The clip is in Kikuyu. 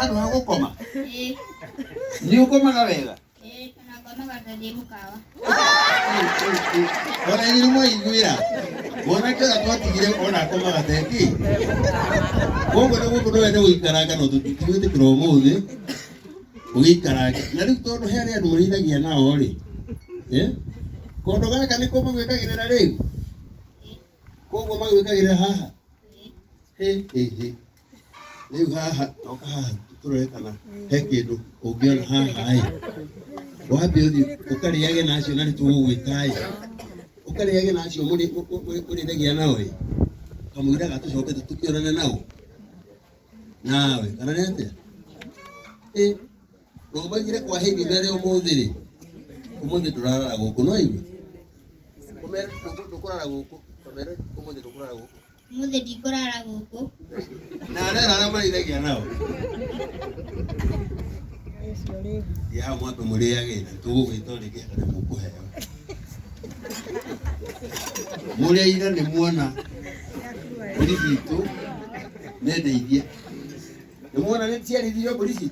Handũ ha gũkoma? Ĩĩ. Nĩ ũkomaga wega? Ĩĩ, ona ngomaga ta ndĩ mũkawa. Ona inyuĩ mwaiguĩra mwanake ũrĩa twatigire ona akomaga teki. Koguo nĩ gũkũ no wende gũikaranga, no tũtigwĩtĩkĩra ũmũthĩ ũgĩikarange. Na rĩu tondũ he arĩa andũ mũrĩithagia nao rĩ, eh? Kondo gaka nĩko magwĩkagĩrĩra rĩu, koguo magwĩkagĩrĩra haha. Hĩ hĩ hĩ, rĩu haha toka haha tũrore kana he kĩndũ ũngĩona haha ĩ. Wambe ũthiĩ ũkarĩage na acio, na nĩ tũgũgwĩta ĩ, ũkarĩage na acio mũrĩithagia nao ĩ, kamũira gatũcokete tũkĩonane nao nawe, kana nĩ atĩa? Ĩ, na ũmaigire kwa hĩndĩ mere ũmũthĩ rĩ, ũmũthĩ ndũrarara gũkũ, no igue ũmere ndũkũrara gũkũ, ũmere ũmũthĩ ndũkũrara gũkũ. Ũmũthĩ ndikũrara gũkũ. Na arĩa arĩa marĩithagia nao. Thiĩ hau mwambe mũrĩage, na tũgũgwĩta o rĩngĩ na mũkũheo. Mũrĩ aira nĩ muona mbũri citũ nĩ ndeithie, nĩ muona nĩ ciarĩithirio mbũri citũ.